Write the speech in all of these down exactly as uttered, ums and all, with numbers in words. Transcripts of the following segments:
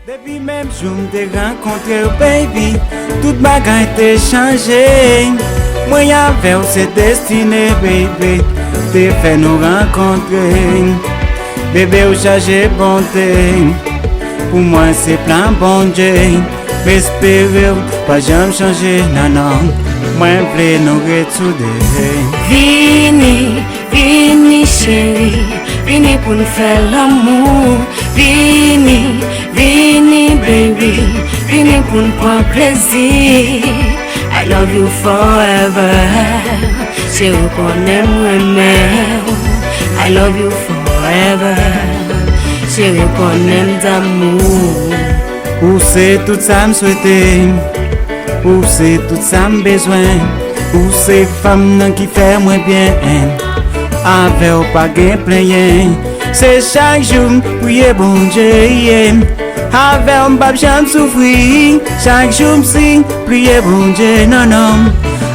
Depi menm jou m te rankontre w, baby, tout bagay te chanje. Mwen avè w se destine, baby, te fè nou rankontre. Bebe, w chaje bonte, pou mwen se plan Bondye. M espere w pa janm chanje, non, non. Mwen vle nou ret soude. Vini, vini cheri, vini pou n fè lanmou. Vini, vini baby, vini pou n pran plezi. I love you forever, cheri w konnen m renmen w. I love you forever, cheri w konnen m damou. Ou se tout sa m swete, ou se tout sa m bezwen. Ou se fanm nan ki fè mwen byen. Avè w pa gen plenyen. Se chak jou m priye Bondye, yeah. Avè w m p ap janm soufri. Chak jou m si priye Bondye, non, non.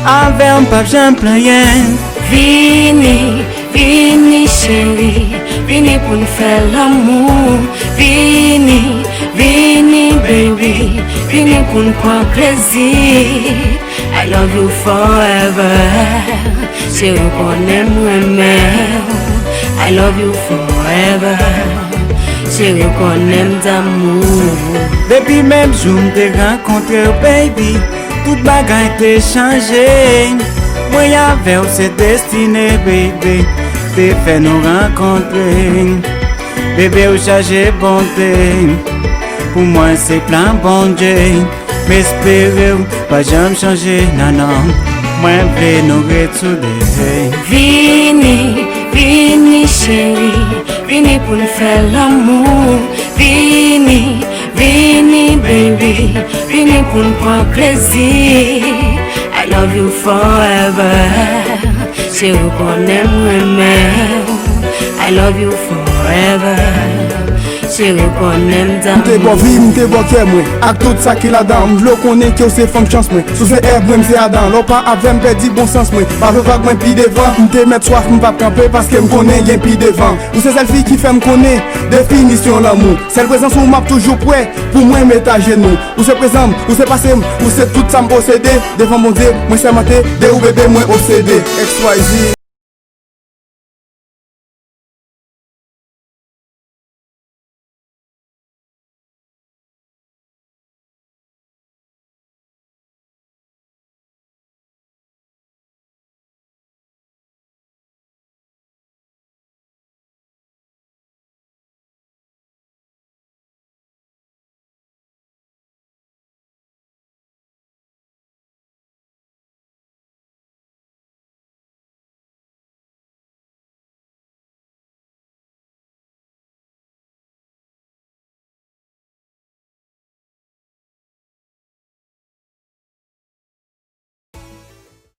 Avè w m p ap janm plenyen. Vini, vini cheri, vini pou n fè lanmou. Vini, vini baby, vini pou n pran plezi. I love you forever, cheri w konnen m renmen w. I love you forever, cheri w konnen m damou. Depi menm jou m te rankontre w, baby, tout bagay te chanje. Mwen avè w se destine, baby, te fè nou rankontre. Bebe, w chaje bonte, pou mwen se plan Bondye. M espere w pa janm chanje, non, non. Mwen vle nou ret soude. Vini, vini cheri, vini pou n fè lanmou. Vini, vini baby, vini pou n pran plezi. I love you forever, cheri w konnen m renmen w. I love you forever, cheri w konnen m damou. M te ba w vi, m te ba w kè mwen, ak tout sa ki ladan. M vle w konnen ke w se fanm chans mwen. Si w se Èv, mwen m se Adan. Lè w pa avè m, pèdi bon sans mwen. Pa vle vag mwen pi devan. M te mèt swaf, m p ap kanpe, paske m konnen gen pi devan. Ou se sèl fi ki fè m konnen definisyon lanmou. Sèl prezans ou, m ap toujou prè. Pou mwen, m met ajenou. Ou se prezan m, ou se pase m, ou se tout sa m posede. Devan Bondye, mwen sèmante, de ou bebe, mwen obsede. X Y Z.